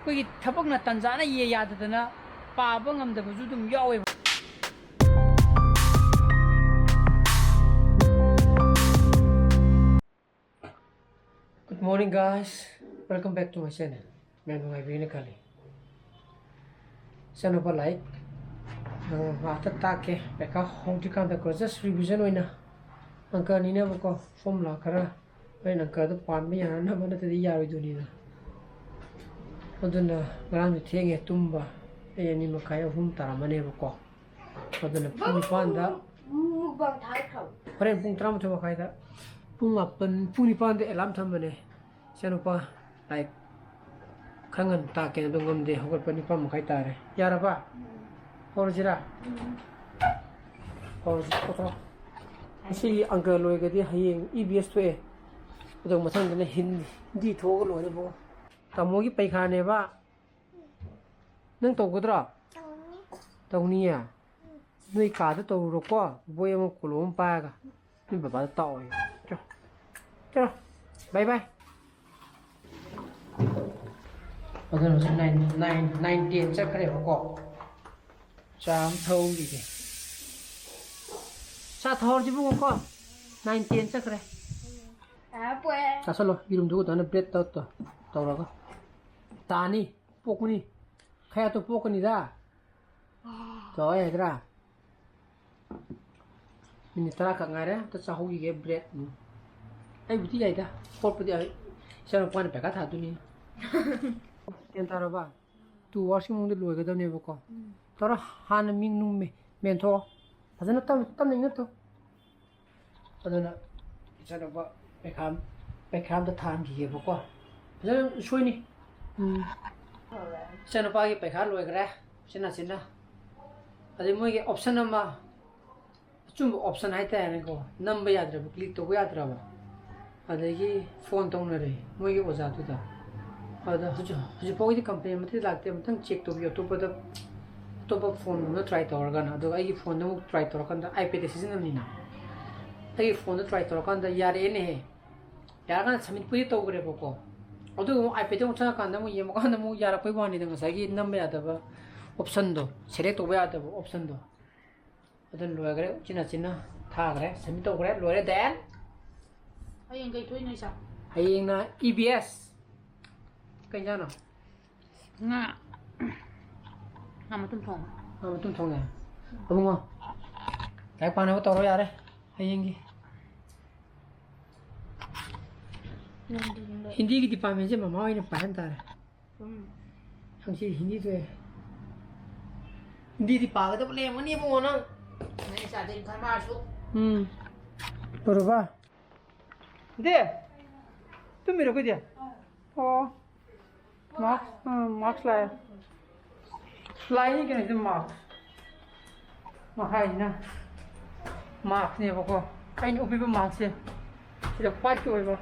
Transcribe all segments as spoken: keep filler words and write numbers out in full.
ꯑꯩꯈꯣꯏꯒꯤ ꯊꯕꯛꯅ ꯇꯟꯖꯥꯅ ꯌꯦ ꯌꯥꯗꯗꯅ ꯄꯥꯕ ꯉꯝꯗꯕꯁꯨ ꯑꯗꯨꯝ ꯌꯥꯎꯋꯦꯕ꯫ Good morning, guys. Welcome back to my channel. ꯃꯌꯥꯝ ꯅꯨꯡꯉꯥꯏꯕꯤꯔꯤꯅ ꯈꯜꯂꯤ꯫ ꯏꯆꯥꯅꯨꯄꯥ ꯂꯥꯏꯔꯤꯛ, ꯑ, ꯉꯥꯛꯇ ꯇꯥꯛꯀꯦ꯫ ꯄꯩꯈꯥ ꯍꯧꯗ꯭ꯔꯤꯀꯥꯟꯗꯀꯣ, just revision ꯑꯣꯏꯅ ꯑꯪꯀ ꯑꯅꯤꯅꯦꯕꯀꯣ, formula ꯈꯔ ꯍꯣꯔꯦꯟ ꯑꯪꯀꯗꯣ ꯄꯥꯟꯕ ꯌꯥꯅꯅꯕ ꯅꯠꯇ꯭ꯔꯗꯤ ꯌꯥꯔꯣꯏꯗꯣꯏꯅꯤꯅ꯫ ꯑꯗꯨꯅ ꯉꯔꯥꯡꯁꯨ ꯊꯦꯡꯉꯦ ꯇꯨꯝꯕ, ꯑꯩ ꯑꯅꯤ ꯃꯈꯥꯏ ꯑꯍꯨꯝ ꯇꯥꯔꯝꯃꯅꯦꯕꯀꯣ꯫ ꯑꯗꯨꯅ ꯄꯨꯡ ꯅꯤꯄꯥꯟꯗ, ꯃꯨꯛꯕꯥꯡ ꯊꯥꯒꯠꯈ꯭ꯔꯕ? ꯍꯣꯔꯦꯟ ꯄꯨꯡ ꯇꯔꯥꯃꯥꯊꯣꯏ ꯃꯈꯥꯏꯗ, ꯄꯨꯡ ꯃꯥꯄꯟ, ꯄꯨꯡ ꯅꯤꯄꯥꯟꯗ alarm ꯊꯝꯕꯅꯦ꯫ ꯏꯆꯥꯅꯨꯄꯥ ꯂꯥꯏꯔꯤꯛ ꯈꯔ ꯉꯟꯅ ꯇꯥꯛꯀꯦꯅ ꯑꯗꯨꯝ ꯉꯝꯗꯦ, ꯍꯧꯒꯠꯄ ꯅꯤꯄꯥꯟ ꯃꯈꯥꯏ ꯇꯥꯔꯦ꯫ ꯌꯥꯔꯕ? ꯎꯝ꯫ ꯍꯧꯔꯁꯤꯔꯥ? ꯎꯝ꯫ ꯍꯧꯔꯁꯤ, ꯄꯨꯊꯣꯔꯛꯑꯣ꯫ ꯉꯁꯤꯒꯤ ꯑꯪꯀ ꯂꯣꯏꯒꯗꯤ ꯍꯌꯦꯡ E V S ꯊꯣꯛꯑꯦ꯫ ꯑꯗꯣ ꯃꯊꯪꯗꯅ ꯍꯤꯟ-, ꯍꯤꯟꯗꯤ ꯊꯣꯛꯑꯒ ꯂꯣꯏꯔꯦ ꯏꯕꯨꯡꯉꯣ꯫ ꯇꯥꯃꯣꯒꯤ ꯄꯩꯈꯥꯅꯦꯕ꯫ ꯅꯪ ꯇꯧꯒꯗ꯭ꯔꯣ? ꯇꯧꯅꯤ꯫ ꯇꯧꯅꯤꯌꯦ? ꯎꯝ꯫ ꯅꯣꯏ ꯀꯥꯗ ꯇꯧꯔꯨꯔꯣꯀꯣ, ꯕꯣꯏ ꯑꯃ ꯀꯣꯂꯣꯝ ꯑꯃ ꯄꯥꯏꯔꯒ꯫ ꯅꯣꯏ ꯕꯕꯥꯗ ꯇꯥꯛꯑꯣꯌꯦ꯫ ꯆꯣ꯫ ꯆꯠꯂꯣ꯫ Bye bye꯫ ꯑꯗꯨꯅ ꯍꯧꯖꯤꯛ nine, nine, nine ten ꯆꯠꯈ꯭ꯔꯦꯕꯀꯣ꯫ ꯆꯥ ꯑꯃ ꯊꯛꯍꯧꯈꯤꯒꯦ꯫ ꯆꯥ ꯊꯛꯍꯧꯔꯁꯤ ꯏꯕꯨꯡꯉꯣꯀꯣ꯫ Nine ten ꯆꯠꯈ꯭ꯔꯦ꯫ ꯆꯥꯁꯜꯂꯣ, ꯌꯦꯔꯨꯝꯗꯨꯒ ꯑꯗꯨꯃꯥꯏꯅ bread ꯇꯧ-, ꯇꯧ-, ꯇꯧꯔꯒ꯫ ꯇꯥꯅꯤ꯫ ꯄꯣꯛꯄꯅꯤ꯫ ꯈꯌꯥꯠꯇꯣ ꯄꯣꯛꯀꯅꯤꯗ꯫ ꯇꯧ ꯍꯥꯏꯗ꯭ꯔꯥ? Minute ꯇꯔꯥ ꯈꯛ ꯉꯥꯏꯔꯦ꯫ ꯑꯝꯇ ꯆꯥꯍꯧꯈꯤꯒꯦ bread꯫ ꯎꯝ꯫ ꯑꯩꯕꯨꯗꯤ ꯌꯥꯏꯗ꯫ ꯈꯣꯠꯄꯗꯤ ꯑꯩ ꯏꯆꯥꯅꯨꯄꯥꯅ ꯄꯩꯈꯥ ꯊꯥꯗꯣꯏꯅꯤ꯫ ꯒ꯭ꯌꯥꯟ ꯇꯥꯔꯕ? Two hoursꯀꯤ ꯃꯅꯨꯡꯗ ꯂꯣꯏꯒꯗꯕꯅꯦꯕꯀꯣ꯫ ꯎꯝ꯫ ꯇꯧꯔꯣ, ꯍꯥꯟꯅ ꯃꯤꯡ ꯅꯨꯡ ꯃꯦ-, ꯃꯦꯟꯊꯣꯛꯑꯣ꯫ ꯐꯖꯅ ꯇꯞ-, ꯇꯞꯅ ꯏꯪꯅ ꯇꯧ꯫ ꯑꯗꯨꯅ ꯏꯆꯥꯅꯨꯄꯥ ꯄꯩꯈꯥ, ꯄꯩꯈꯥ ꯑꯝꯇ ꯊꯥꯍꯟꯈꯤꯒꯦꯕꯀꯣ꯫ ꯐꯖꯅ ꯁꯣꯏꯅꯤ꯫ ꯎꯝ꯫ ꯏꯆꯥꯅꯨꯄꯥꯒꯤ ꯄꯩꯈꯥ ꯂꯣꯏꯈ꯭ꯔꯦ, ꯎꯆꯤꯟ ꯅꯥꯆꯤꯟꯅ꯫ ꯑꯗꯩ ꯃꯣꯏꯒꯤ option ꯑꯃ, ꯑꯆꯨꯝꯕ option ꯍꯥꯏꯇꯥꯔꯦꯅꯦꯀꯣ, ꯅꯝꯕ ꯌꯥꯗ꯭ꯔꯕ, click ꯇꯧꯕ ꯌꯥꯗ꯭ꯔꯕ꯫ ꯑꯗꯒꯤ phone ꯇꯧꯅꯔꯦ ꯃꯣꯏꯒꯤ ꯑꯣꯖꯥꯗꯨꯗ꯫ ꯑꯗ ꯍꯧꯖꯤꯛ, ꯍꯧꯖꯤꯛ ꯐꯥꯎꯒꯤꯗꯤ complain ꯑꯃꯠꯇ ꯂꯥꯛꯇꯦ꯫ ꯑꯃꯨꯛꯇꯪ check ꯇꯧꯕꯤꯌꯨ, ꯑꯇꯣꯞꯄꯗ, ꯑꯇꯣꯞꯄ phoneꯒꯨꯝꯕ try ꯇꯧꯔꯒꯅ꯫ ꯑꯗꯨꯒ ꯑꯩꯒꯤ phoneꯗ ꯑꯃꯨꯛ try ꯇꯧꯔꯀꯥꯟꯗ, iPadꯇ ꯁꯤꯖꯤꯟꯅꯕꯅꯤꯅ, ꯑꯩꯒꯤ phoneꯗ try ꯇꯧꯔꯀꯥꯟꯗ ꯌꯥꯔꯛꯑꯦꯅꯦꯍꯦ꯫ ꯌꯥꯔꯀꯥꯟꯗ submitꯄꯨꯗꯤ ꯇꯧꯈ꯭ꯔꯦꯕꯀꯣ꯫ ꯑꯗꯨꯒ ꯑꯃꯨꯛ iPad ꯑꯃꯨꯛ ꯆꯪꯉꯀꯥꯟꯗ ꯑꯃꯨꯛ ꯌꯦꯡꯕ ꯀꯥꯟꯗ ꯑꯃꯨꯛ ꯌꯥꯔꯛꯄꯩ ꯋꯥꯅꯤꯗ, ꯉꯁꯥꯏꯒꯤ ꯅꯝꯕ ꯌꯥꯗꯕ option ꯗꯣ, select ꯇꯧꯕ ꯌꯥꯗꯕ option ꯗꯣ꯫ ꯑꯗꯨꯅ ꯂꯣꯏꯈ꯭ꯔꯦ, ꯎꯆꯤꯟ ꯅꯥꯆꯤꯟꯅ ꯊꯥꯈ꯭ꯔꯦ, submit ꯇꯧꯈ꯭ꯔꯦ, ꯂꯣꯏꯔꯦ꯫ Then ꯍꯌꯦꯡ ꯀꯩ ꯊꯣꯛꯏꯅꯣ ꯏꯆꯥ? ꯍꯌꯦꯡꯅ E B S꯫ ꯀꯩ ꯏꯟꯖꯥꯡꯅꯣ? ꯉꯥ꯫ ꯉꯥ ꯃꯇꯨꯝ ꯊꯣꯡꯕ꯫ ꯉꯥ ꯃꯇꯨꯝ ꯊꯣꯡꯉꯦ꯫ ꯑꯕꯨꯡꯉꯣ, ꯂꯥꯏꯔꯤꯛ ꯄꯥꯅꯕ ꯇꯧꯔꯣ ꯌꯥꯔꯦ ꯍꯌꯦꯡꯒꯤ꯫ ꯌꯦꯡꯗꯤ ꯌꯦꯡꯗꯦ꯫ ꯍꯤꯟꯗꯤꯒꯤ department ꯁꯦ ꯃꯃꯥ ꯑꯣꯏꯅ ꯄꯥꯏꯍꯟ ꯇꯥꯔꯦ꯫ ꯎꯝ꯫ ꯍꯪꯆꯤꯠ ꯍꯤꯟꯗꯤ ꯊꯣꯛꯑꯦ꯫ ꯍꯤꯟꯗꯤꯗꯤ ꯄꯥꯒꯗꯕ ꯂꯩꯔꯝꯒꯅꯤ ꯏꯕꯨꯡꯉꯣ ꯅꯪ꯫ ꯅꯪ ꯏꯆꯥꯗꯩ ꯈꯔ ꯃꯥꯁꯨ꯫ ꯎꯝ꯫ ꯄꯨꯔꯕ? ꯗꯦ, ꯇꯨꯝꯃꯤꯔꯣ ꯑꯩꯈꯣꯏꯗꯤ? ꯑꯣ꯫ Mask, ꯎꯝ, mask ꯂꯥꯛꯑꯦ꯫ ꯂꯥꯛꯏꯅꯤ ꯀꯩꯅꯣ ꯁꯤ mask꯫ ꯃꯈꯥꯏꯁꯤꯅ mask ꯅꯦꯕꯀꯣ꯫ ꯑꯩꯅ ꯎꯞꯄꯤꯕ mask ꯁꯦ꯫ ꯁꯤꯗ white ꯀꯤ ꯑꯣꯏꯕ꯫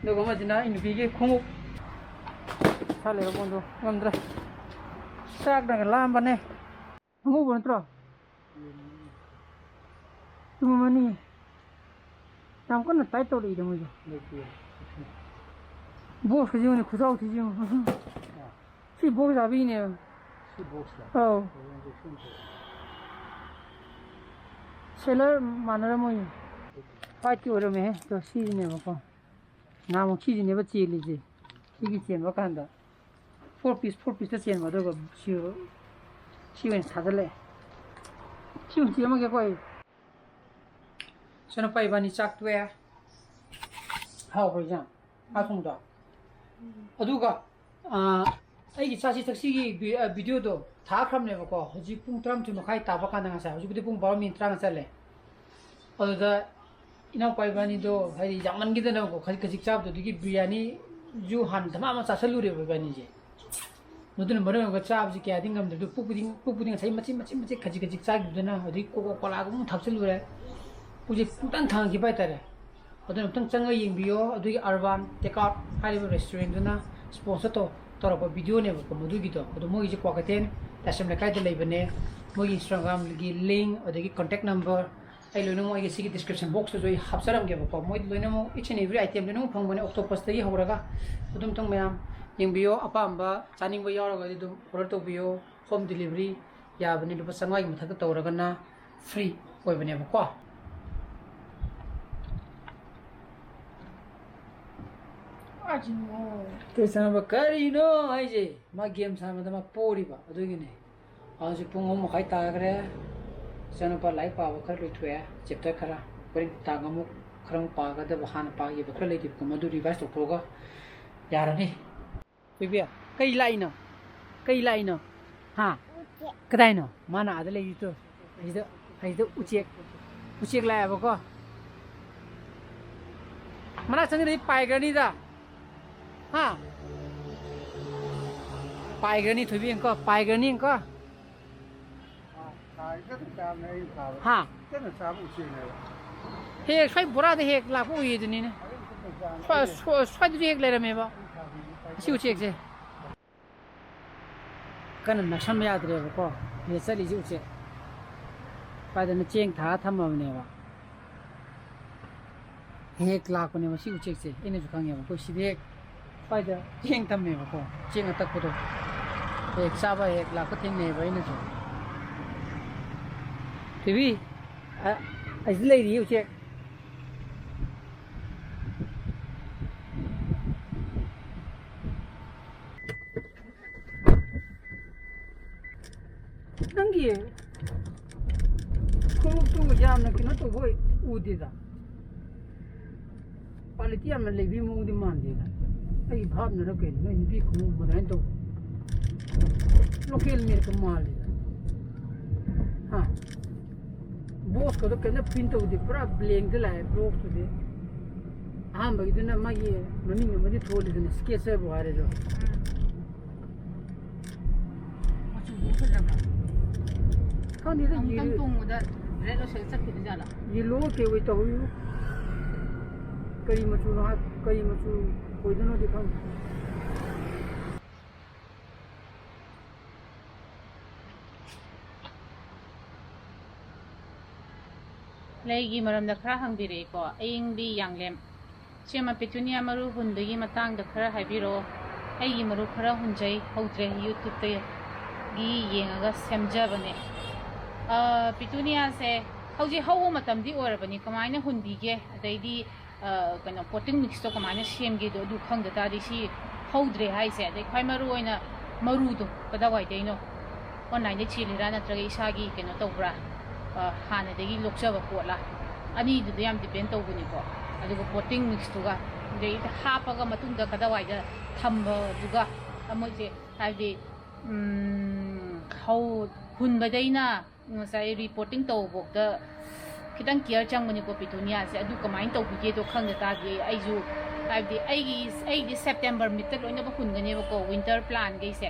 ꯑꯗꯨꯒ ꯑꯃꯁꯤꯅ ꯑꯩ ꯅꯨꯄꯤꯒꯤ ꯈꯣꯡꯎꯞ꯫ ꯏꯁꯥ ꯂꯩꯕ ꯄꯣꯠꯇꯣ ꯉꯝꯗ꯭ꯔꯦ꯫ ꯆꯥꯛꯅꯒ ꯂꯥꯝꯕꯅꯦ꯫ ꯑꯉꯧꯕ ꯅꯠꯇ꯭ꯔꯣ? ꯆꯨꯝꯃꯝꯃꯅꯤ꯫ ꯌꯥꯝ ꯀꯟꯅ tight ꯇꯧꯔꯛꯏꯗ ꯃꯣꯏꯗꯣ꯫ ꯂꯩꯇꯦ꯫ Box ꯀꯁꯦ ꯌꯦꯡꯉꯨꯅꯦ, ꯈꯨꯆꯥꯎ ꯊꯤꯁꯦ ꯌꯦꯡꯉꯨ꯫ ꯑꯥ꯫ ꯁꯤ box ꯆꯥꯕꯤꯅꯦꯕ꯫ ꯁꯤ box ꯂ? ꯑꯧ꯫ ꯑꯣ, injection ꯇꯧ꯫ Seller ꯃꯥꯟꯅꯔꯝꯃꯣꯏꯌꯦ꯫ White ꯀꯤ ꯑꯣꯏꯔꯝꯃꯦꯍꯦ꯫ ꯑꯗꯣ ꯁꯤꯁꯤꯅꯦꯕꯀꯣ꯫ ꯅꯍꯥꯟꯃꯨꯛ ꯁꯤꯁꯤꯅꯦꯕ ꯆꯦꯜꯂꯤꯁꯦ꯫ ꯁꯤꯒꯤ ꯆꯦꯟꯕ ꯀꯥꯟꯗ four piece, four piece ꯇ ꯆꯦꯟꯕ, ꯑꯗꯨꯒ ꯁꯤ, ꯁꯤ ꯑꯣꯏꯅ ꯊꯥꯖꯤꯜꯂꯛꯑꯦ꯫ ꯁꯤ ꯑꯣꯏꯅ ꯆꯦꯟꯕꯒꯤ ꯑꯩꯈꯣꯏ꯫ ꯏꯆꯥꯅꯨꯄꯥ ꯏꯕꯥꯅꯤ ꯆꯥꯛ ꯇꯣꯛꯑꯦ꯫ ꯍꯥꯎꯕ꯭ꯔꯣ ꯏꯟꯖꯥꯡ? ꯉꯥ ꯊꯣꯡꯕꯗꯣ? ꯑꯗꯨꯒ, ꯑꯥ, ꯑꯩꯒꯤ ꯆꯥꯁꯤ ꯊꯛꯁꯤꯒꯤ ꯚꯤ-, ꯑ, video ꯗꯣ ꯊꯥꯈ꯭ꯔꯕꯅꯦꯕꯀꯣ꯫ ꯍꯧꯖꯤꯛ ꯄꯨꯡ ꯇꯔꯥꯃꯥꯊꯣꯏ ꯃꯈꯥꯏ ꯇꯥꯕ ꯀꯥꯟꯗ ꯉꯁꯥꯏ, ꯍꯧꯖꯤꯛꯄꯨꯗꯤ ꯄꯨꯡ ꯕꯥꯔꯣ ꯃꯤꯅꯤꯠ ꯇꯔꯥꯃꯉꯥ ꯆꯠꯂꯦ꯫ ꯑꯗꯨꯗ ꯏꯅꯥꯎꯄꯥ ꯏꯕꯥꯅꯤꯗꯣ ꯍꯥꯏꯗꯤ ꯌꯥꯝꯃꯟꯈꯤꯗꯅꯀꯣ, ꯈꯖꯤꯛ ꯈꯖꯤꯛ ꯆꯥꯕꯗꯣ, ꯑꯗꯨꯒꯤ ꯕꯤꯔꯌꯥꯅꯤꯁꯨ ꯍꯥꯟꯅ ꯙꯃꯥ ꯑꯃ ꯆꯥꯁꯜꯂꯨꯔꯦꯕ ꯏꯕꯥꯅꯤꯁꯦ꯫ ꯃꯗꯨꯅ ꯃꯔꯝ ꯑꯣꯏꯔꯒ ꯆꯥꯕꯁꯤ ꯀꯌꯥꯗꯤ ꯉꯝꯗ꯭ꯔꯦ꯫ ꯑꯗꯨ ꯄꯨꯛꯄꯨꯗꯤ, ꯄꯨꯛꯄꯨꯗꯤ ꯉꯁꯥꯏ ꯃꯆꯦꯠ ꯃꯆꯦꯠ ꯃꯆꯦꯠ ꯈꯖꯤꯛ ꯈꯖꯤꯛ ꯆꯥꯈꯤꯕꯗꯨꯅ ꯍꯧꯖꯤꯛ Coca Cola ꯒꯨꯝꯕ ꯊꯛꯆꯜꯂꯨꯔꯦ꯫ ꯄꯨꯛꯁꯦ ꯄꯨꯡꯊꯟ ꯊꯟꯈꯤꯕ ꯍꯥꯏꯇꯥꯔꯦ꯫ ꯑꯗꯨꯅ ꯑꯃꯨꯛꯇꯪ ꯆꯪꯉꯒ ꯌꯦꯡꯕꯤꯌꯣ꯫ ꯑꯗꯨꯒꯤ Urban Takeout ꯍꯥꯏꯔꯤꯕ restaurant ꯗꯨꯅ sponsor ꯇꯧ-, ꯇꯧꯔꯛꯄ video ꯅꯦꯕꯀꯣ ꯃꯗꯨꯒꯤꯗꯣ꯫ ꯑꯗꯣ ꯃꯣꯏꯒꯤꯁꯦ ꯀ꯭ꯋꯥꯀꯩꯊꯦꯜ ꯂꯥꯏꯁ꯭ꯔꯝ ꯂꯩꯀꯥꯏꯗ ꯂꯩꯕꯅꯦ꯫ ꯃꯣꯏꯒꯤ Instagram ꯒꯤ link ꯑꯗꯒꯤ contact number ꯑꯩ ꯂꯣꯏꯅꯃꯛ ꯑꯩꯒꯤ ꯁꯤꯒꯤ description boxꯇꯁꯨ ꯑꯩ ꯍꯥꯞꯆꯔꯝꯒꯦꯕꯀꯣ꯫ ꯃꯣꯏꯗꯤ ꯂꯣꯏꯅꯃꯛ, each and every item ꯂꯣꯏꯅꯃꯛ ꯐꯪꯕꯅꯦ, octopusꯇꯒꯤ ꯍꯧꯔꯒ꯫ ꯑꯗꯨꯝꯇꯪ ꯃꯌꯥꯝ ꯌꯦꯡꯕꯤꯌꯣ, ꯑꯄꯥꯝꯕ ꯆꯥꯅꯤꯡꯕ ꯌꯥꯎꯔꯒꯗꯤ ꯑꯗꯨꯝ order ꯇꯧꯕꯤꯌꯣ꯫ Home delivery ꯌꯥꯕꯅꯤ, ꯂꯨꯄꯥ ꯆꯥꯝꯃꯉꯥꯒꯤ ꯃꯊꯛꯇ ꯇꯧꯔꯒꯅ free ꯑꯣꯏꯕꯅꯦꯕꯀꯣ꯫ ꯀꯔꯤꯅꯣ ꯍꯥꯏꯁꯦ? ꯃꯥ game ꯁꯥꯟꯅꯕꯗ ꯃꯥ ꯄꯣꯔꯤꯕ, ꯑꯗꯨꯒꯤꯅꯦ꯫ ꯍꯧꯖꯤꯛ ꯄꯨꯡ ꯑꯍꯨꯝ ꯃꯈꯥꯏ ꯇꯥꯈ꯭ꯔꯦ꯫ ꯏꯆꯥꯅꯨꯄꯥ ꯂꯥꯏꯔꯤꯛ ꯄꯥꯕ ꯈꯔ ꯂꯣꯏꯊꯣꯛꯑꯦ, chapter ꯈꯔ꯫ ꯍꯣꯔꯦꯟ ꯇꯥꯡ ꯑꯃꯨꯛ ꯈꯔ ꯑꯃꯨꯛ ꯄꯥꯒꯗꯕ, ꯍꯥꯟꯅ ꯄꯥꯈꯤꯕ ꯈꯔ ꯂꯩꯈꯤꯕꯀꯣ, ꯃꯗꯨ revise ꯇꯧꯊꯣꯛꯑꯒ ꯌꯥꯔꯅꯤ꯫ ꯊꯣꯏꯕꯤ, ꯀꯩ ꯂꯥꯛꯏꯅꯣ? ꯀꯩ ꯂꯥꯛꯏꯅꯣ? ꯍꯥ? ꯀꯗꯥꯏꯅꯣ? ꯃꯥꯅ ꯑꯥꯗ ꯂꯩꯔꯤꯗꯣ꯫ ꯑꯁꯤꯗ, ꯑꯁꯤꯗ ꯎꯆꯦꯛ, ꯎꯆꯦꯛ ꯂꯥꯛꯑꯦꯕꯀꯣ꯫ ꯃꯅꯥꯛ ꯆꯪꯁꯤꯜꯂꯗꯤ ꯄꯥꯏꯈ꯭ꯔꯅꯤꯗ꯫ ꯍꯥ? ꯄꯥꯏꯈ꯭ꯔꯅꯤ ꯊꯣꯏꯕꯤ, ꯌꯦꯡꯉꯨꯀꯣ, ꯄꯥꯏꯈ꯭ꯔꯅꯤ, ꯌꯦꯡꯉꯨꯀꯣ꯫ ꯍꯥ? ꯍꯦꯛ ꯁ꯭ꯋꯥꯏ ꯕꯣꯔꯥꯗ ꯍꯦꯛ ꯂꯥꯛꯄ ꯎꯏ ꯑꯗꯨꯅꯤꯅꯦ꯫ ꯁ꯭ꯋꯥ-, ꯁ꯭ꯋꯥ-, ꯁ꯭ꯋꯥꯏꯗꯁꯨ ꯍꯦꯛ ꯂꯩꯔꯝꯃꯦꯕ ꯑꯁꯤ ꯎꯆꯦꯛꯁꯦ꯫ ꯀꯟꯅ ꯅꯛꯁꯟꯕ ꯌꯥꯗ꯭ꯔꯦꯕꯀꯣ꯫ ꯁꯤꯗ ꯆꯠꯂꯤꯁꯦ ꯎꯆꯦꯛ꯫ ꯁ꯭ꯋꯥꯏꯗꯅ ꯆꯦꯡ ꯊꯥꯔ ꯊꯝꯃꯕꯅꯦꯕ꯫ ꯍꯦꯛ ꯂꯥꯛꯄꯅꯦꯕ ꯁꯤ ꯎꯆꯦꯛꯁꯦ, ꯑꯩꯅꯁꯨ ꯈꯪꯉꯦꯕ꯫ ꯑꯩꯈꯣꯏ ꯁꯤꯗ ꯍꯦꯛ ꯁ꯭ꯋꯥꯏꯗ ꯆꯦꯡ ꯊꯝꯃꯦꯕꯀꯣ, ꯆꯦꯡ ꯑꯇꯛꯄꯗꯣ ꯍꯦꯛ ꯆꯥꯕ ꯍꯦꯛ ꯂꯥꯛꯄ ꯊꯦꯡꯅꯩꯌꯦꯕ ꯑꯩꯅꯁꯨ꯫ ꯊꯣꯏꯕꯤ, ꯑ-, ꯑꯁꯤꯗ ꯂꯩꯔꯤꯌꯦ ꯎꯆꯦꯛ꯫ ꯅꯪꯒꯤ ꯈꯣꯡꯎꯞꯇꯨ ꯌꯥꯝꯅ ꯀꯩꯅꯣ ꯇꯧꯕ ꯑꯣꯏ-, ꯎꯗꯦꯗ꯫ Quality ꯌꯥꯝꯅ ꯂꯩꯕꯒꯤ ꯃꯑꯣꯡꯗꯤ ꯃꯥꯟꯗꯦꯗ꯫ ꯑꯩ ꯚꯥꯞꯅꯔ ꯀꯩꯅꯣ, ꯅꯣꯏ ꯅꯨꯄꯤ ꯈꯣꯡꯎꯞ ꯑꯗꯨꯃꯥꯏꯅ ꯇꯧꯕ꯫ Local made ꯀ ꯃꯥꯜꯂꯤꯗ꯫ ꯍꯥ? Boxꯀꯗꯣ ꯀꯩꯝꯇ print ꯇꯧꯗꯦ, ꯄꯨꯔꯥ blankꯇ ꯂꯥꯛꯑꯦ boxꯇꯨꯗꯤ꯫ ꯑꯍꯥꯟꯕꯒꯤꯗꯨꯅ ꯃꯥꯒꯤ ꯃꯃꯤꯡ ꯑꯃꯗꯤ ꯊꯣꯜꯂꯤꯗꯅ, Skechers ꯕꯨ ꯍꯥꯏꯔꯁꯨ꯫ ꯃꯆꯨꯗꯨ ꯐꯖꯕ꯭ꯔꯥ? ꯈꯪꯗꯦꯗ, ꯑꯃꯨꯛꯇꯪ ꯌꯦ-, ꯇꯣꯡꯕꯗ red ꯑꯣꯏꯁꯜꯂ ꯆꯠꯈꯤꯗꯣꯏ ꯖꯥꯠꯂꯥ? Yellow ꯀꯩ ꯑꯣꯏ ꯇꯧꯏ꯫ ꯀꯔꯤ ꯃꯆꯨꯅꯣ ꯍꯥꯏ-, ꯀꯔꯤ ꯃꯆꯨ ꯑꯣꯏꯗꯣꯏꯅꯣꯗꯤ ꯈꯪꯗꯦ꯫ ꯂꯩꯒꯤ ꯃꯔꯝꯗ ꯈꯔ ꯍꯪꯕꯤꯔꯛꯏꯀꯣ꯫ ꯑꯌꯤꯡꯕꯤ ꯌꯥꯡꯂꯦꯝ, "ꯏꯆꯦꯃ, ꯄꯤꯇꯨꯅꯤꯌꯥ ꯃꯔꯨ ꯍꯨꯟꯕꯒꯤ ꯃꯇꯥꯡꯗ ꯈꯔ ꯍꯥꯏꯕꯤꯔꯛꯑꯣ꯫ ꯑꯩꯒꯤ ꯃꯔꯨ ꯈꯔ ꯍꯨꯟꯖꯩ, ꯍꯧꯗ꯭ꯔꯦ, YouTubeꯇꯒꯤ ꯌꯦꯡꯉꯒ ꯁꯦꯝꯖꯕꯅꯦ꯫" ꯑ, ꯄꯤꯇꯨꯅꯤꯌꯥꯁꯦ ꯍꯧꯖꯤꯛ ꯍꯧꯕ ꯃꯇꯝꯗꯤ ꯑꯣꯏꯔꯕꯅꯤ, ꯀꯃꯥꯏꯅ ꯍꯨꯟꯕꯤꯒꯦ, ꯑꯗꯩꯗꯤ, ꯑ, ꯀꯩꯅꯣ, ꯄꯣꯇꯤꯡ ꯃꯤꯛꯁꯇꯣ ꯀꯃꯥꯏꯅ ꯁꯦꯝꯒꯦꯗꯣ ꯑꯗꯨ ꯈꯪꯗ ꯇꯥꯔꯗꯤ ꯁꯤ ꯍꯧꯗ꯭ꯔꯦ ꯍꯥꯏꯁꯦ꯫ ꯑꯗꯩ ꯈ꯭ꯋꯥꯏ ꯃꯔꯨ ꯑꯣꯏꯅ ꯃꯔꯨꯗꯣ ꯀꯗꯥꯏꯋꯥꯏꯗꯩꯅꯣ, online ꯆꯦꯜꯂꯤꯔꯥ ꯅꯠꯇ꯭ꯔꯒ ꯏꯁꯥꯒꯤ ꯀꯩꯅꯣ ꯇꯧꯕ꯭ꯔꯥ, ꯑ, ꯍꯥꯟꯅꯗꯒꯤ ꯂꯣꯛꯆꯕ ꯄꯣꯠꯂꯥ, ꯑꯅꯤꯗꯨꯗ ꯌꯥꯝ depend ꯇꯧꯕꯅꯤꯀꯣ꯫ ꯑꯗꯨꯒ ꯄꯣꯇꯤꯡ ꯃꯤꯛꯁꯇꯨꯒ, ꯑꯗꯩ ꯍꯥꯞꯄꯒ ꯃꯇꯨꯡꯗ ꯀꯗꯥꯏꯋꯥꯏꯗ ꯊꯝꯕꯗꯨꯒ, ꯃꯣꯏꯁꯦ ꯍꯥꯏꯕꯗꯤ, ꯎꯝ, ꯍꯧ-, ꯍꯨꯟꯕꯗꯩꯅ ꯉꯁꯥꯏ repotting ꯇꯧꯕꯐꯥꯎꯗ ꯈꯤꯇꯪ care ꯆꯪꯕꯅꯤꯀꯣ ꯄꯤꯇꯨꯅꯤꯌꯥꯁꯦ꯫ ꯑꯗꯨ ꯀꯃꯥꯏꯅ ꯇꯧꯕꯤꯒꯦꯗꯣ ꯈꯪꯗ ꯇꯥꯔꯗꯤ ꯑꯩꯁꯨ, ꯍꯥꯏꯕꯗꯤ ꯑꯩꯒꯤ, ꯑꯩꯗꯤ September midꯇ ꯂꯣꯏꯅꯃꯛ ꯍꯨꯟꯒꯅꯦꯕꯀꯣ, winter plantꯈꯩꯁꯦ꯫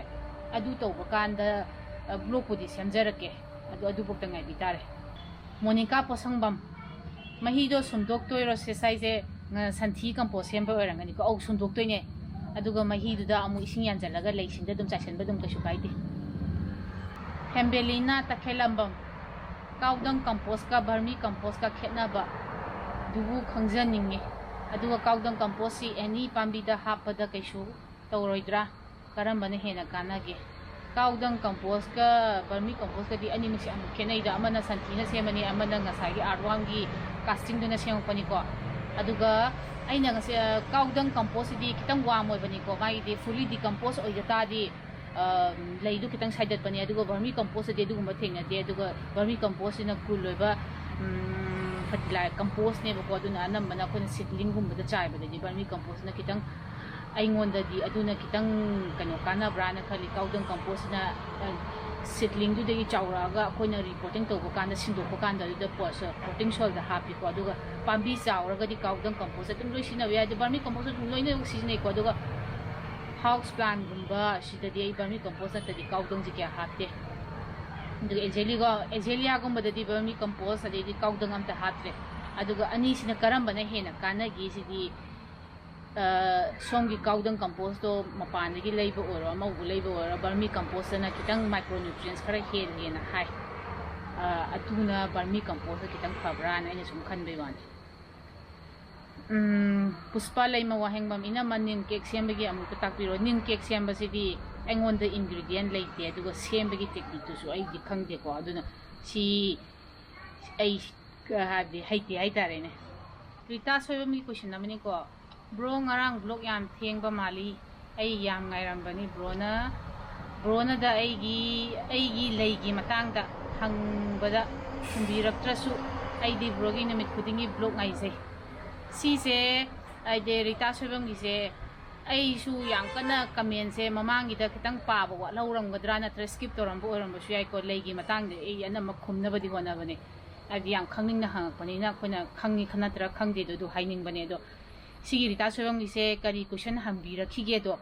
ꯑꯗꯨ ꯇꯧꯕ ꯀꯥꯟꯗ, ꯑ, vlogꯄꯨꯗꯤ ꯁꯦꯝꯖꯔꯛꯀꯦ꯫ ꯑꯗꯨ, ꯑꯗꯨꯐꯥꯎꯗ ꯉꯥꯏꯕꯤ ꯇꯥꯔꯦ꯫ ꯃꯣꯅꯤꯀꯥ ꯄꯣꯁꯪꯕꯝ, "ꯃꯍꯤꯗꯣ ꯁꯨꯝꯗꯣꯛꯇꯣꯏꯔꯣ ꯁꯤꯁ?" ꯍꯥꯏꯁꯦ, ꯉ-, ꯁꯟꯊꯤ compost ꯁꯦꯝꯕ ꯑꯣꯏꯔꯝꯒꯅꯤꯀꯣ꯫ ꯑꯧ, ꯁꯨꯝꯗꯣꯛꯇꯣꯏꯅꯦ꯫ ꯑꯗꯨꯒ ꯃꯍꯤꯗꯨꯗ ꯑꯃꯨꯛ ꯏꯁꯤꯡ ꯌꯥꯟꯁꯤꯜꯂꯒ ꯂꯩꯁꯤꯡꯗ ꯑꯗꯨꯝ ꯆꯥꯏꯁꯤꯟꯕ ꯑꯗꯨꯝ ꯀꯩꯁꯨ ꯀꯥꯏꯗꯦ꯫ ꯍꯦꯝꯕꯦꯂꯤꯅꯥ ꯇꯈꯦꯂꯝꯕꯝ, "ꯀꯥꯎꯗꯪ compostꯀ vermi compostꯀ ꯈꯦꯠꯅꯕꯗꯨꯕꯨ ꯈꯪꯖꯅꯤꯡꯉꯤ꯫ ꯑꯗꯨꯒ ꯀꯥꯎꯗꯪ compostꯁꯤ any ꯄꯥꯝꯕꯤꯗ ꯍꯥꯞꯄꯗ ꯀꯩꯁꯨ ꯇꯧꯔꯣꯏꯗ꯭ꯔꯥ? ꯀꯔꯝꯕꯅ ꯍꯦꯟꯅ ꯀꯥꯟꯅꯒꯦ?" ꯀꯥꯎꯗꯪ compostꯀ vermi compostꯀꯗꯤ ꯑꯅꯤꯃꯛꯁꯦ ꯌꯥꯝ ꯈꯦꯠꯅꯩꯗ꯫ ꯑꯃꯅ ꯁꯟꯊꯤꯅ ꯁꯦꯝꯕꯅꯤ, ꯑꯃꯅ ꯉꯁꯥꯏꯒꯤ earthwormꯒꯤ castingꯗꯨꯅ ꯁꯦꯝꯃꯛꯄꯅꯤꯀꯣ꯫ ꯑꯗꯨꯒ ꯑꯩꯅ ꯉꯁꯤ, ꯑ, ꯀꯥꯎꯗꯪ compostꯁꯤꯗꯤ ꯈꯤꯇꯪ warm ꯑꯣꯏꯕꯅꯤꯀꯣ꯫ ꯃꯥꯒꯤꯗꯤ fully decompose ꯑꯣꯏꯖ ꯇꯥꯔꯗꯤ, ꯑ, ꯂꯩꯗꯨ ꯈꯤꯇꯪ ꯁꯥꯏꯗꯠꯄꯅꯦ꯫ ꯑꯗꯨꯒ vermi compostꯇꯗꯤ ꯑꯗꯨꯒꯨꯝꯕ ꯊꯦꯡꯅꯗꯦ꯫ ꯑꯗꯨꯒ vermi compostꯁꯤꯅ cool ꯑꯣꯏꯕ, ꯎꯝ, fertilizer compostꯅꯦꯕꯀꯣ꯫ ꯑꯗꯨꯅ ꯑꯅꯝꯕꯅ ꯑꯩꯈꯣꯏꯅ seedlingꯒꯨꯝꯕꯗ ꯆꯥꯏꯕꯗꯗꯤ vermi compostꯅ ꯈꯤꯇꯪ, ꯑꯩꯉꯣꯟꯗꯗꯤ ꯑꯗꯨꯅ ꯈꯤꯇꯪ ꯀꯩꯅꯣ ꯀꯥꯟꯅꯕ꯭ꯔꯥꯅ ꯈꯜꯂꯤ꯫ ꯀꯥꯎꯗꯪ compostꯁꯤꯅ, ꯑ, seedlingꯗꯨꯗꯒꯤ ꯆꯥꯎꯔꯛꯑꯒ ꯑꯩꯈꯣꯏꯅ repotting ꯇꯧꯕ ꯀꯥꯟꯗ, ꯁꯤꯟꯗꯣꯛꯄ ꯀꯥꯟꯗ ꯑꯗꯨꯗ ꯄꯣꯠꯁꯨ potting soilꯗ ꯍꯥꯞꯄꯤꯀꯣ꯫ ꯑꯗꯨꯒ ꯄꯥꯝꯕꯤ ꯆꯥꯎꯔꯒꯗꯤ ꯀꯥꯎꯗꯪ compost ꯑꯗꯨꯝ ꯂꯣꯏ ꯁꯤꯖꯤꯟꯅꯕ ꯌꯥꯏ꯫ ꯑꯗꯨ vermi compost ꯑꯗꯨꯝ ꯂꯣꯏꯅꯃꯛ ꯁꯤꯖꯤꯟꯅꯩꯀꯣ꯫ ꯑꯗꯨꯒ house plantꯒꯨꯝꯕ ꯁꯤꯗꯗꯤ ꯑꯩ vermi compost ꯅꯠꯇ꯭ꯔꯗꯤ ꯀꯥꯎꯗꯪꯁꯦ ꯀꯌꯥ ꯍꯥꯞꯇꯦ꯫ ꯑꯗꯨꯒ ꯑꯦꯟꯖꯦꯂꯤꯒ-, ꯑꯦꯟꯖꯦꯂꯤꯌꯥꯒꯨꯝꯕꯗꯗꯤ vermi compost ꯑꯗꯩꯗꯤ ꯀꯥꯎꯗꯪ ꯑꯝꯇ ꯍꯥꯞꯇ꯭ꯔꯦ꯫ ꯑꯗꯨꯒ ꯑꯅꯤꯁꯤꯅ ꯀꯔꯝꯕꯅ ꯍꯦꯟꯅ ꯀꯥꯟꯅꯒꯦ ꯁꯤꯗꯤ, ꯑ, ꯁꯣꯝꯒꯤ ꯀꯥꯎꯗꯪ compostꯇꯣ ꯃꯄꯥꯟꯗꯒꯤ ꯂꯩꯕ ꯑꯣꯏꯔꯣ, ꯑꯃꯕꯨ ꯂꯩꯕ ꯑꯣꯏꯔꯣ, vermi compostꯇꯅ ꯈꯤꯇꯪ micronutrients ꯈꯔ ꯍꯦꯜꯂꯦꯅ ꯍꯥꯏ꯫ ꯑ, ꯑꯗꯨꯅ ꯕꯔꯃꯤ ꯀꯝꯄꯣꯁꯇ ꯈꯤꯇꯪ ꯐꯕ꯭ꯔꯥꯅ ꯑꯩꯅ ꯁꯨꯝ ꯈꯟꯕꯩ ꯋꯥꯅꯤ꯫ ꯎꯝ, ꯄꯨꯁꯄꯥ ꯂꯩꯃ ꯋꯥꯍꯦꯡꯕꯝ, "ꯏꯅꯝꯃ, ꯅꯤꯝ ꯀꯦꯛ ꯁꯦꯝꯕꯒꯤ ꯑꯃꯨꯛꯇ ꯇꯥꯛꯄꯤꯔꯣ꯫ ꯅꯤꯝ ꯀꯦꯛ ꯁꯦꯝꯕꯁꯤꯗꯤ ꯑꯩꯉꯣꯟꯗ ꯏꯟꯒ꯭ꯔꯤꯗꯤꯌꯦꯟ ꯂꯩꯇꯦ, ꯑꯗꯨꯒ ꯁꯦꯝꯕꯒꯤ ꯇꯦꯛꯅꯤꯛꯇꯨꯁꯨ ꯑꯩꯗꯤ ꯈꯪꯗꯦꯀꯣ, ꯑꯗꯨꯅ ꯁꯤ ꯑꯩ ꯍꯥꯏꯕꯗꯤ ꯍꯩꯇꯦ ꯍꯥꯏꯇꯥꯔꯦꯅꯦ"꯫ ꯔꯤꯇꯥ ꯁꯣꯏꯕꯝꯒꯤ ꯀꯣꯏꯁꯟ ꯑꯃꯅꯤꯀꯣ꯫ "ꯕ꯭ꯔꯣ, ꯉꯔꯥꯡ ꯕ꯭ꯂꯣꯛ ꯌꯥꯝ ꯊꯦꯡꯕ ꯃꯥꯜꯂꯤ꯫ ꯑꯩ ꯌꯥꯝ ꯉꯥꯏꯔꯝꯕꯅꯤ꯫ ꯕ꯭ꯔꯣꯅ, ꯕ꯭ꯔꯣꯅꯗ ꯑꯩꯒꯤ, ꯑꯩꯒꯤ ꯂꯩꯒꯤ ꯃꯇꯥꯡꯗ ꯍꯪꯕꯗ ꯈꯨꯝꯕꯤꯔꯛꯇ꯭ꯔꯁꯨ, ꯑꯩꯗꯤ ꯕ꯭ꯔꯣꯒꯤ ꯅꯨꯃꯤꯠ ꯈꯨꯗꯤꯡꯒꯤ ꯕ꯭ꯂꯣꯛ ꯉꯥꯏꯖꯩ"꯫ ꯁꯤꯁꯦ, ꯍꯥꯏꯗꯤ, ꯔꯤꯇꯥ ꯁꯣꯏꯕꯝꯒꯤꯁꯦ, ꯑꯩꯁꯨ ꯌꯥꯝ ꯀꯟꯅ ꯀꯃꯦꯟꯁꯦ ꯃꯃꯥꯡꯒꯤꯗ ꯈꯤꯇꯪ ꯄꯥꯕ ꯋꯥꯠꯍꯧꯔꯝꯒꯗ꯭ꯔꯥ, ꯅꯠꯇ꯭ꯔ ꯁ꯭ꯀꯤꯞ ꯇꯧꯔꯝꯕ ꯑꯣꯏꯔꯝꯕꯁꯨ ꯌꯥꯏꯀꯣ꯫ ꯂꯩꯒꯤ ꯃꯇꯥꯡꯗ ꯑꯩ ꯑꯅꯝꯕ ꯈꯨꯝꯅꯕꯗꯤ ꯍꯣꯠꯅꯕꯅꯦ, ꯍꯥꯏꯗꯤ, ꯌꯥꯝ ꯈꯪꯅꯤꯡꯅ ꯍꯪꯉꯛꯄꯅꯤꯅ, ꯑꯩꯈꯣꯏꯅ ꯈꯪꯉꯤ ꯈ-, ꯅꯠꯇ꯭ꯔꯥ ꯈꯪꯗꯦꯗꯣ ꯑꯗꯨ ꯍꯥꯏꯅꯤꯡꯕꯅꯦ꯫ ꯑꯗꯣ ꯁꯤꯒꯤ ꯔꯤꯇꯥ ꯁꯣꯏꯕꯝꯒꯤꯁꯦ ꯀꯔꯤ ꯀꯣꯏꯁꯟ ꯍꯪꯕꯤꯔꯛꯈꯤꯒꯦꯗꯣ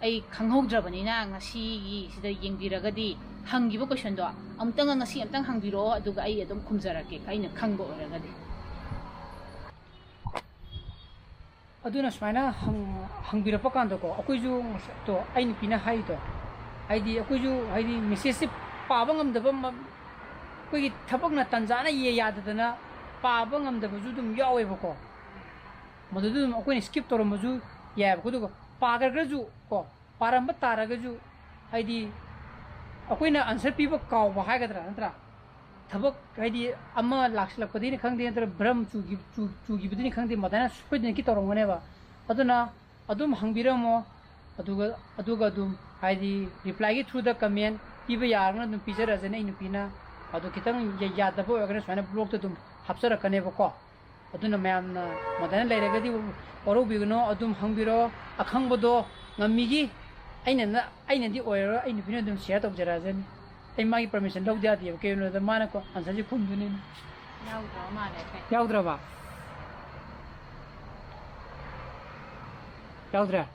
ꯑꯩ ꯈꯪꯍꯧꯗ꯭ꯔꯕꯅꯤꯅ, ꯉꯁꯤꯒꯤ ꯁꯤꯗ ꯌꯦꯡꯕꯤꯔꯒꯗꯤ, ꯍꯪꯈꯤꯕ ꯀꯣꯏꯁꯟꯗꯣ ꯑꯃꯨꯛꯇꯪ, ꯉꯁꯤ ꯑꯃꯨꯛꯇꯪ ꯍꯪꯕꯤꯔꯛꯑꯣ, ꯑꯗꯨꯒ ꯑꯩ ꯑꯗꯨꯝ ꯈꯨꯝꯖꯔꯛꯀꯦ, ꯑꯩꯅ ꯈꯪꯕ ꯑꯣꯏꯔꯒꯗꯤ꯫ ꯑꯗꯨꯅ ꯁꯨꯃꯥꯏꯅ ꯍꯪ-, ꯍꯪꯕꯤꯔꯛꯄ ꯀꯥꯟꯗꯀꯣ, ꯑꯩꯈꯣꯏꯁꯨ ꯉꯁꯥꯏ-, ꯇꯣ, ꯑꯩ ꯅꯨꯄꯤꯅ ꯍꯥꯏꯗꯣ, ꯍꯥꯏꯗꯤ, ꯑꯩꯈꯣꯏꯁꯨ, ꯍꯥꯏꯗꯤ, ꯃꯦꯁꯦꯖꯁꯦ ꯄꯥꯕ ꯉꯝꯗꯕ ꯃ-, ꯑꯩꯈꯣꯏꯒꯤ ꯊꯕꯛꯅ ꯇꯟꯖꯥꯅ ꯌꯦ-, ꯌꯥꯗꯗꯅ ꯄꯥꯕ ꯉꯝꯗꯕꯁꯨ ꯑꯗꯨꯝ ꯌꯥꯎꯋꯦꯕꯀꯣ꯫ ꯃꯗꯨꯗ ꯑꯗꯨꯝ ꯑꯩꯈꯣꯏꯅ ꯁ꯭ꯀꯤꯞ ꯇꯧꯔꯝꯕꯁꯨ ꯌꯥꯏꯑꯕꯀꯣ꯫ ꯑꯗꯨꯒ ꯄꯥꯈ꯭ꯔꯒꯁꯨ ꯀꯣ, ꯄꯥꯔꯝꯕ ꯇꯥꯔꯒꯁꯨ, ꯍꯥꯏꯗꯤ, ꯑꯩꯈꯣꯏꯅ ꯑꯟꯁꯔ ꯄꯤꯕ ꯀꯥꯎꯕ ꯍꯥꯏꯒꯗ꯭ꯔꯥ, ꯅꯠꯇ꯭ꯔꯥ? ꯊꯕꯛ, ꯍꯥꯏꯗꯤ, ꯑꯃ ꯂꯥꯛꯁꯤꯜꯂꯛꯄꯗꯒꯤꯅꯤ ꯈꯪꯗꯦ, ꯅꯠꯇ꯭ꯔꯒ ꯚ꯭ꯔꯝ ꯆꯨꯈꯤ-, ꯆꯨ-, ꯆꯨꯈꯤꯕꯗꯒꯤꯅꯤ ꯈꯪꯗꯦ, ꯃꯗꯥꯏꯅ ꯁꯣꯏꯗꯅꯀꯤ ꯇꯧꯔꯝꯒꯅꯦꯕ꯫ ꯑꯗꯨꯅ ꯑꯗꯨꯝ ꯍꯪꯕꯤꯔꯝꯃꯣ, ꯑꯗꯨꯒ, ꯑꯗꯨꯒ ꯑꯗꯨꯝ, ꯍꯥꯏꯗꯤ, ꯔꯤꯄ꯭ꯂꯥꯏꯒꯤ ꯊ꯭ꯔꯨꯗ ꯀꯃꯦꯟ ꯄꯤꯕ ꯌꯥꯔꯒꯅ ꯑꯗꯨꯝ ꯄꯤꯖꯔꯛꯑꯖꯅꯤ ꯑꯩ ꯅꯨꯄꯤꯅ꯫ ꯑꯗꯣ ꯈꯤꯇꯪ ꯌꯥ-, ꯌꯥꯗꯕ ꯑꯣꯏꯔꯒꯅ ꯁꯨꯃꯥꯏꯅ ꯕ꯭ꯂꯣꯛꯇ ꯑꯗꯨꯝ ꯍꯥꯞꯆꯔꯛꯀꯅꯦꯕꯀꯣ꯫ ꯑꯗꯨꯅ ꯃꯌꯥꯝꯅ ꯃꯗꯥꯏꯅ ꯂꯩꯔꯒꯗꯤ ꯋꯥꯔꯧꯕꯤꯒꯅꯨ, ꯑꯗꯨꯝ ꯍꯪꯕꯤꯔꯣ꯫ ꯑꯈꯪꯕꯗꯣ ꯉꯝꯃꯤꯒꯤ ꯑꯩꯅ ꯅ-, ꯑꯩꯅꯗꯤ ꯑꯣꯏꯔꯔꯣꯏ, ꯑꯩ ꯅꯨꯄꯤꯅ ꯑꯗꯨꯝ ꯁꯤꯌꯔ ꯇꯧꯖꯔꯛꯑꯖꯅꯤ꯫ ꯑꯩ ꯃꯥꯒꯤ ꯄꯔꯃꯤꯁꯟ ꯂꯧꯗ ꯌꯥꯗꯦꯕ꯫ ꯀꯩꯒꯤꯅꯣꯗ ꯃꯥꯅ ꯀꯣ-, ꯑꯟꯁꯔꯁꯤ ꯈꯨꯝꯗꯣꯏꯅꯤꯅ꯫ ꯌꯥꯎꯗ꯭ꯔꯕ ꯃꯥꯜꯂꯦ ꯑꯇꯩ꯫ ꯌꯥꯎꯗ꯭ꯔꯕ? ꯌꯥꯎꯗ꯭ꯔꯦ?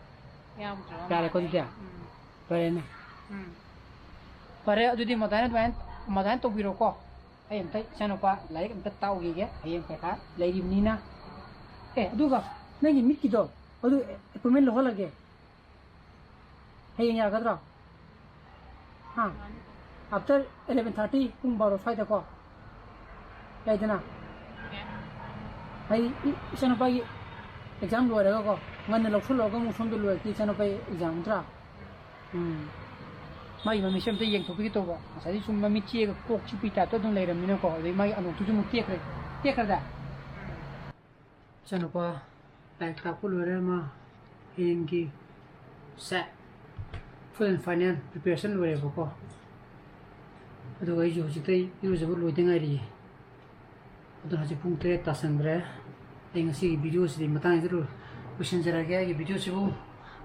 ꯌꯥꯎꯗ꯭ꯔꯕ ꯌꯥꯔꯦꯀꯣ ꯃꯥꯜꯂꯦ꯫ ꯑꯗꯨꯗꯤ? ꯎꯝ꯫ ꯐꯔꯦꯅꯦ꯫ ꯎꯝ꯫ ꯐꯔꯦ, ꯑꯗꯨꯗꯤ ꯃꯗꯥꯏꯅ ꯑꯗꯨꯃꯥꯏꯅ, ꯃꯗꯥꯏꯅ ꯇꯧꯕꯤꯔꯣꯀꯣ꯫ ꯑꯩ ꯑꯝꯇ ꯏꯆꯥꯅꯨꯄꯥ ꯂꯥꯏꯔꯤꯛ ꯑꯝꯇ ꯇꯥꯛꯎꯈꯤꯒꯦ, ꯍꯌꯦꯡ ꯄꯩꯈꯥ ꯂꯩꯔꯤꯕꯅꯤꯅ꯫ ꯑꯦ, ꯑꯗꯨꯒ ꯅꯪꯒꯤ ꯃꯤꯠꯀꯤꯗꯣ, ꯑꯗꯨ ꯑꯦꯄꯣꯏꯟꯃꯦꯟ ꯂꯧꯍꯜꯂꯒꯦ꯫ ꯍꯌꯦꯡ ꯌꯥꯒꯗ꯭ꯔꯣ? ꯍꯥ? After eleven thirty, ꯄꯨꯡ ꯕꯥꯔꯣ ꯁ꯭ꯋꯥꯏꯗꯀꯣ, ꯌꯥꯏꯗꯅ? ꯑꯩ ꯏ- ꯏꯆꯥꯅꯨꯄꯥꯒꯤ exam ꯂꯣꯏꯔꯒꯀꯣ, ꯉꯟꯅ ꯂꯧꯁꯜꯂꯛꯑꯒ ꯑꯃꯨꯛ ꯁꯣꯝꯗ ꯂꯣꯏꯔꯗꯤ ꯏꯆꯥꯅꯨꯄꯥꯒꯤ exam ꯅꯠꯇ꯭ꯔꯥ? ꯎꯝ꯫ ꯃꯥꯒꯤ ꯃꯃꯤꯠꯁꯦ ꯑꯝꯇ ꯌꯦꯡꯊꯣꯛꯄꯤꯒꯦ ꯇꯧꯕ꯫ ꯉꯁꯥꯏꯗꯤ ꯁꯨꯝ ꯃꯃꯤꯠ ꯆꯦꯛꯑꯒ ꯀꯣꯛ ꯆꯤꯛꯄꯩ type ꯇ ꯑꯗꯨꯝ ꯂꯩꯔꯝꯃꯤꯅꯀꯣ꯫ ꯑꯗꯩ ꯃꯥꯒꯤ ꯑꯅꯣꯛꯇꯨꯁꯨ ꯑꯃꯨꯛ ꯇꯦꯛꯈ꯭ꯔꯦ꯫ ꯇꯦꯛꯈ꯭ꯔꯗ? ꯏꯆꯥꯅꯨꯄꯥ ꯂꯥꯏꯔꯤꯛ ꯇꯥꯛꯄ ꯂꯣꯏꯔꯦ꯫ ꯃꯥ ꯍꯌꯦꯡꯒꯤ ꯁꯦ full and final preparation ꯂꯣꯏꯔꯦꯕꯀꯣ꯫ ꯑꯗꯨꯒ ꯑꯩꯁꯨ ꯍꯧꯖꯤꯛꯇꯩ ꯏꯔꯨꯖꯕ ꯂꯣꯏꯗ ꯉꯥꯏꯔꯤꯌꯦ꯫ ꯑꯗꯨꯅ ꯍꯧꯖꯤꯛ ꯄꯨꯡ ꯇꯔꯦꯠ ꯇꯥꯁꯟꯈ꯭ꯔꯦ꯫ ꯑꯩ ꯉꯁꯤꯒꯤ video ꯁꯤꯗꯤ ꯃꯇꯥꯡꯁꯤꯗ ꯂꯣꯏ-, ꯂꯣꯏꯁꯤꯟꯖꯔꯒꯦ꯫ ꯑꯩꯒꯤ video ꯁꯤꯕꯨ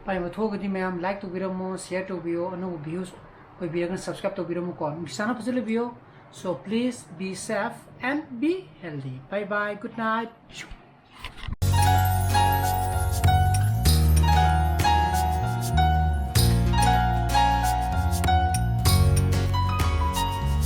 ꯄꯥꯝꯕ ꯊꯣꯛꯑꯒꯗꯤ ꯃꯌꯥꯝ like ꯇꯧꯕꯤꯔꯝꯃꯣ, share ꯇꯧꯕꯤꯌꯣ, ꯑꯅꯧꯕ views ꯑꯣꯏꯕꯤꯔꯒꯅ subscribe ꯇꯧꯕꯤꯔꯝꯃꯨꯀꯣ꯫ ꯅꯨꯡꯁꯤꯆꯥꯟꯅ ꯐꯖꯅ ꯂꯩꯕꯤꯌꯣ꯫ So please be safe and be healthy. Bye bye. Good night.